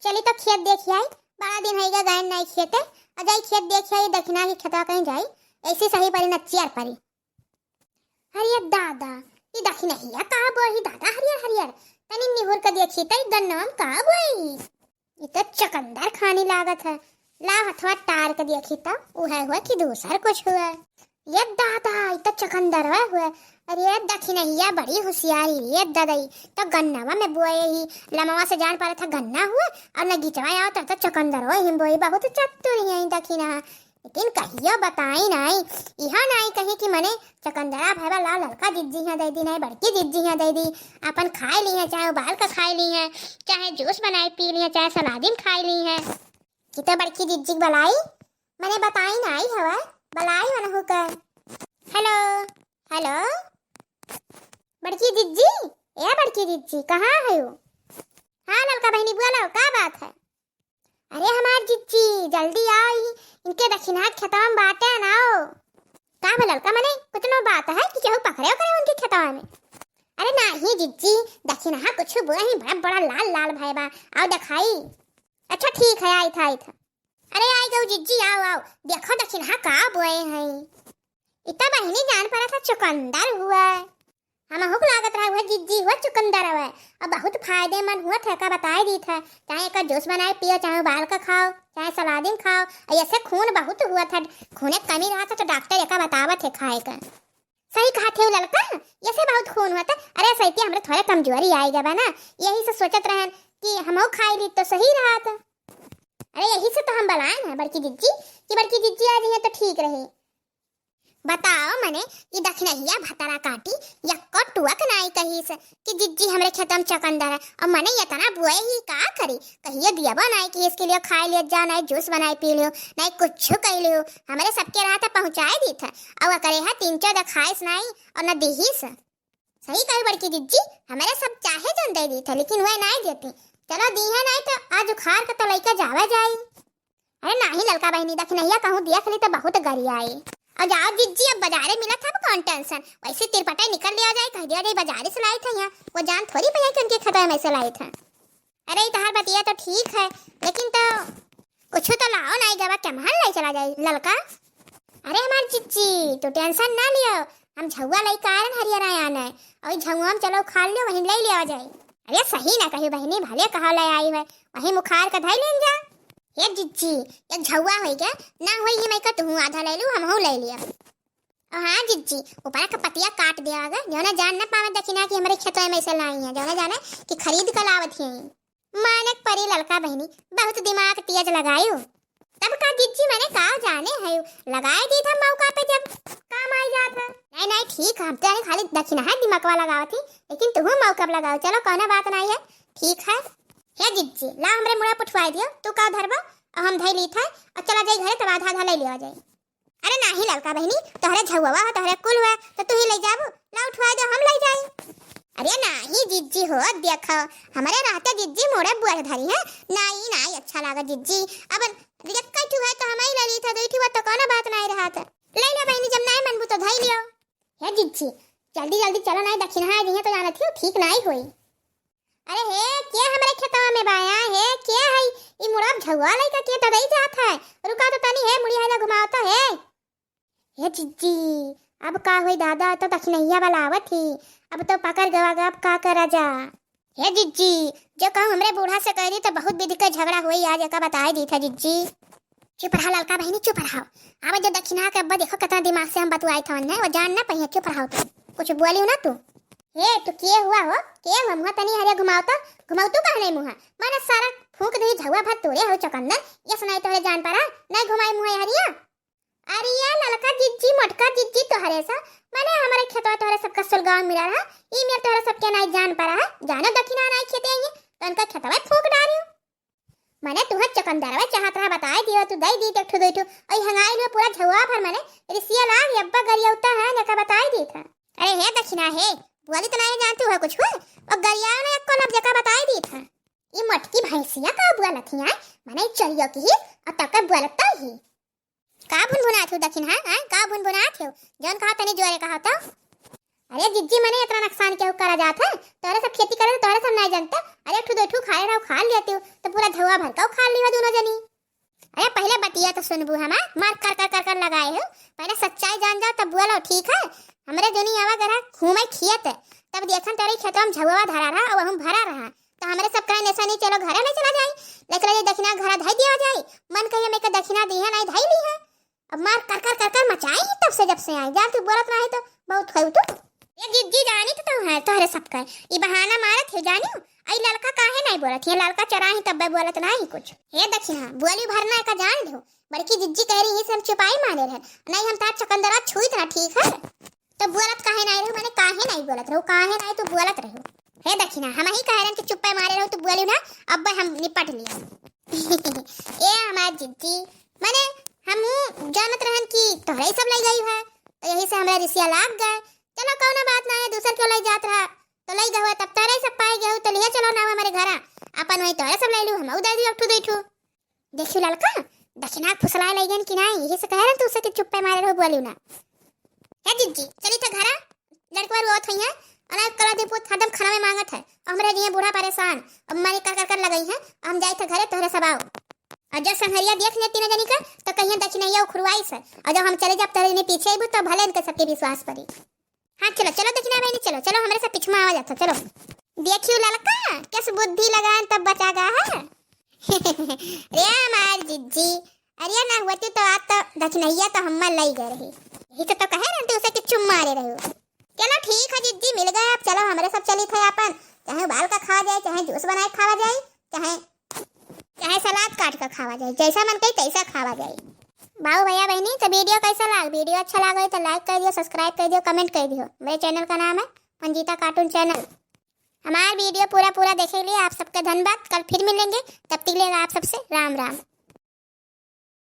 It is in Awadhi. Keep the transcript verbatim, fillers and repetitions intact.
चली तो खेत देखि आई, बड़ा दिन होइगा गए नाई खेते। अ जाई खेत देखि आई, दखिना के खेतवा कहीं जाई, ऐसी सही परी नच्चियर परी। अरे दादा, ई दखिनहिया का बोई दादा, हरियर हरियर। तनी निहुर के देखी त ई गन्नवा में का बोई? ई त चकंदर खानी लागत है। ला हथवा टार के देखी त उहे हुए कि दूसर कुछ हुए। ये दादा, ई त चकंदरवा हुए। अरे दखिनहिया बड़ी होशियारी रे ददई, त गन्नवा में बोए ही। लमवा से जान पड़त है गन्ना हुए, और न गिचवा आवत है त चकंदरवा ही बोई। बहुत चतुर ही दखिना। लेकिन कहियो बताई नाई, इहो नाई कही कि मने चकंदरा भैबा ला ललका जिज्जी हियाँ दे दी, नाई बड़की जिज्जी हियाँ दे दी। अपन खाए ली है, चाहे उबाल के खाए ली है, चाहे जूस बनाए पी ली है, चाहे सलादिन खाए ली है। कि तो बड़की जिज्जी के बलाई, मने बताई नाई हवा, बलाई मनहु के। हेलो, हेलो, बड़की जिज्जी, ए बड़की जिज्जी, कहाँ है वो? हाँ ललका बहिनी, बोलो, का बात है? अरे हमार जिज्जी, जल्दी आओ, ई इनके दखिनहा खेतवा में बाटे ना हो। का भा ललका, मने कुछ नो बात है कि केहू पकड़े ओकरे उनके खेतवा में? अरे नाही जिज्जी, दखिनहा कुछ बोए ही, बड़ा बड़ा लाल लाल भय बा। आओ देखाई। अच्छा ठीक है, आई था, आई था। अरे आई गऊ जिज्जी, आओ आओ, देखो दखिनहा का बोए हैं। इतना बहिनी जान पड़ा था चुकंदर हुआ। हमहू के लागत रहा हुआ जिज्जी हुआ चुकंदर हुआ। अब बहुत फायदेमंद हुआ था, का बताए दी था। चाहे एकर जूस बनाए पियो, चाहे उबाल के खाओ, चाहे सलादिन खाओ। और ऐसे खून बहुत हुआ था, खूने के कमी रहा था तो डॉक्टर एका बतावत है खाए का। सही कहा थे ललका, ऐसे बहुत खून हुआ था। अरे सही हमरे थोड़े कमजोरी आई गवा ना, यही से सोचत रहन कि हमहू खाई ली तो सही रहा था। अरे यही से तो हम बलाए हैं बड़की जिज्जी कि बड़की जिज्जी आ जाइए तो ठीक रही। बताओ मने, ई दखिनहिया भतरा काटी, यक्को टुअक नाई कहिस कि जिज्जी हमरे खेतवा में चकंदर है। और मने इतना बोए ही का करी, कहियो दियबो नाई कि इसके लिए खाए ले जा, नाई जूस बनाए पी लियो, नाई कुछ कह लियो। हमरे सबके रहा था पहुँचाए दी था, और करे है तीन चार दखाइस नाई और न दिहिस। सही कही बड़की जिज्जी, हमरे सब चाहे जन दे दी था, लेकिन वह नाई देती। चलो दी है नाई तो आज उखाड़ के तो लइका जावा जाई। अरे नाही ललका बहिनी, दखिनहिया कहूँ देख ली तो बहुत गरियाई। और जाओ जिज्जी, अब बाजारे मिलत है, अब कौन टेंशन, वैसे तिरपटाई निकल लिया जाए, कह दिया जाए बाजारे से लाई था यहाँ, वो जान थोड़ी भैया कि उनके खेतवा में से लाई था। अरे ई तहार बतिया तो ठीक है, लेकिन तो कुछ तो लाओ नाई गवा, केमहन लाई चला जाए ललका। अरे हमार जिज्जी, तू टेंशन ना लियो, हम झउआ लाई कारण हरियर आया ने, और झउआ में चलो खा लियो, वहीं ले लिया जाए। अरे सही ना कही बहिनी, भले कहा ले आई है, वहीं मुखार का धई लेन जा। हे जिज्जी, एक झउआ होई के ना होई, ही मैं का तुहूँ आधा ले लू, हमहू ले लिया। और हाँ जिज्जी, ऊपर का पतिया काट दिया अगर, जो ना जान ना पावे दखिना कि हमरे खेतवा में से लाई है, जो ना जाने कि खरीद कर लावत है। मानक परी ललका बहिनी, बहुत दिमाग तेज लगायु। तब का जिज्जी मने का जाने है, लगाए दी था मौका पे जब काम आई जात है। नहीं नहीं ठीक है, हम तो खाली दखिना है दिमागवा लगावत ही, लेकिन तुहू मौका पे लगाओ, चलो कौनो बात नहीं है, ठीक है। हे जिज्जी, ला हमरे मुड़ा पुठवाए दियो, तू का धरबो, और हम धई ली था, और चला जाई घरे तब आधा आधा ले लिया जाए। अरे नाही ललका बहिनी, तोहरे झउआ हो, तोहरे कुल हुआ, तो तू ही ले जाबू, ला उठवा दे, हम ले जाई। अरे नाही जिज्जी हो, देखो, हमरे रहते जिज्जी मोरे बुआर धरी है, नाही नाही अच्छा लागा जिज्जी। अब एक ठू है तो हम ही ले ली था, दो ठू तो कोनो बात नाही रहा था। ले ले बहिनी, जब नाही मनबू तो धई लियो। हे जिज्जी, जल्दी जल्दी चलो, नाही दखिनहा आ जइहे तो जानत ही ठीक नाही होई। अरे हे, के हमरे खेतवा में बाया? हे, के है? ई मुड़वा झउआ लइका के ददई जात है। रुका तो तनी, हे, मुड़ी है ना घुमाओ तो, हे। हे जिज्जी, अब का होई दादा, तो दखिनहिया वाला आवत ही। अब तो पकड़ गवा गा, अब का करा जा? हे जिज्जी, जो कहूँ हमरे बूढ़ा से कह दी तो बहुत विधि का झगड़ा होई आज, एका बताए दी था जिज्जी। चुप रहा ललका बहिनी, चुप रहा। अब जो दखिनहा के अब्बा देखो कितना दिमाग से हम बतुआई था, वो जान ना पहिए, चुप रहा तू, कुछ बोली ना तू। हे, तू के हुआ हो? के हुआ? मुँह तनी हरिया घुमाओ तो। घुमाओ तू कहने मुँह? माने सारा फूंक दही झउआ भर तोरे हो चकंदर। ये सुनाई तोहरे जान पड़ा, नहीं घुमाई मुँह हरिया। अरे ये ललका जिज्जी, मोटका जिज्जी तोहरे सा, माने हमारे खेतवा तोहरे सबका सुलगाव मिला रहा, ई मेर तोहरे सबके नहीं जान पड़ा है, जानो दखिना नहीं खेते आइए, तो उनका खेतवा फूंक डारियो। मने तुहे चकंदरवा चाहत रहा, बताए दियो, तू दई दी एक ठो दो ठो, और हंगाई लो पूरा झउआ भर। मने रिसिया लाग, अब्बा गरियौता है, नेका बताए दी था। अरे हे दखिना हे, बोली तो नहीं जानती हो कुछ हुए, और गरिया ने एक कोलब जेका बताए दी था। ई मोटकी भैंसिया का बोलत ही है, मने चरियो की ही, और तब का बोलत तो ही। का भुनभुनात हो दखिना, हैं? का भुनभुनात हो? जौन कहा तनी जोरे कहा तो। अरे जिज्जी, मने इतना नुकसान केहू करा जात है? तोहरे सब खेती करे, तोहरे सब नहीं जानते। अरे एक ठो दो ठो खाए रहो, खा लेती हो, तो पूरा झउआ भर का उखाड़ ली हो दोनों जनी। अरे पहिले बतिया तो सुनबू हमार, मार कर कर कर कर लगाए हो। पहिले सच्चाई जान जाओ तब बोलो, ठीक है? हमरे जनी आवा गरा घूमे खियत, तब देखन तेरे खेतवा में झउवा धरा रहा और हम भरा रहा, तो हमरे सब कहे ऐसा नहीं, चलो घरे ले चला जाए, ले चला जाए, दक्षिणा घरा धई दिया जाए। मन कहिए मैं के दक्षिणा दी है, नहीं धई ली है। अब मार कर कर कर कर मचाई ही तब से, जब से आई। जान तू बोलत नाही तो बहुत खाऊ तू। ए जिज्जी, जानी तो तू है, तोहरे सबका ई बहाना मारत है, जानी। आई ललका काहे नहीं बोलत है? ललका चोराही तब बोलत नाही कुछ। हे दक्षिणा, बोली भरना का जान दो। बड़की जिज्जी कह रही है से हम चुपाई मारे रहे, नहीं हम तार चकंदरा छुईत ना, ठीक है? तो बोलत काहे नहीं रहू, माने काहे नहीं बोलत रहू, काहे नहीं तू बोलत रहू? हे दक्षिणा, हम ही कह रहे कि चुप्पे मारे रहू, तू बोली ना, अब हम निपट लिया। ए हमार जिज्जी, माने हम जानत रहन कि तोहरे ही सब ले गई है, तो यही से हमरा रिसिया लाग गए। चलो कौनो बात ना है, दूसर क्यों ले जात रहा, तो ले गए तब तोहरे ही सब पाए गए, तो लिए चलो ना हमारे घरा, अपन वही तोहरे सब ले लू, हम दे दी एक ठू दो ठू। देखियो ललका, दक्षिणा फुसलाए लइगन कि नाही, यही से कह रहे तू उसे कि चुप्पे मारे रहो, बोलियो ना। हे जिज्जी, चली तो घरा, लड़कवा रोत होई है, अनाज कला दे पूत हरदम खाना में मांगत है, और हमरे लिए बूढ़ा परेशान, अब मारे कर कर कर लगई है, हम जाई थे घरे तोहरे सब आओ। और जब संघरिया देख ले तीनों जनी का, तो कहिए दक्षिणैया उखरुआई से, और जब हम चले जाब तोहरे जनी पीछे अइबू, तो भले इनके सबके विश्वास पड़ी। हाँ, चलो, चलो, दक्षिणा बहिनी, चलो, चलो, हमरे से पिछुआ आवा जाता, चलो। देखियो ललका, कैसे बुद्धि लगाएन तब बचा गा है। रे हमार जिज्जी, अरे ना होती तो आज तो दक्षिणैया तो हम्मा लई गए रही। यही तो, तो कहे रहते उसे कि चुम मारे रहो। चलो ठीक है जिज्जी, मिल गए आप, चलो हमरे सब चली थे अपन, चाहे उबाल का खावा जाए, चाहे जूस बनाए खावा जाए, चाहे चाहे सलाद काट कर खावा जाए, जैसा मन करे तैसा खावा जाए। बाबू भैया बहनी, तो वीडियो कैसा लाग? वीडियो अच्छा लागे तो like कर दियो, subscribe कर दियो, comment कर दियो। मेरे चैनल का नाम है मंजीता कार्टून चैनल। हमारा वीडियो पूरा पूरा देखे लिए आप सबका धन्यवाद। कल फिर मिलेंगे, तब तक के लिए आप सबसे राम राम।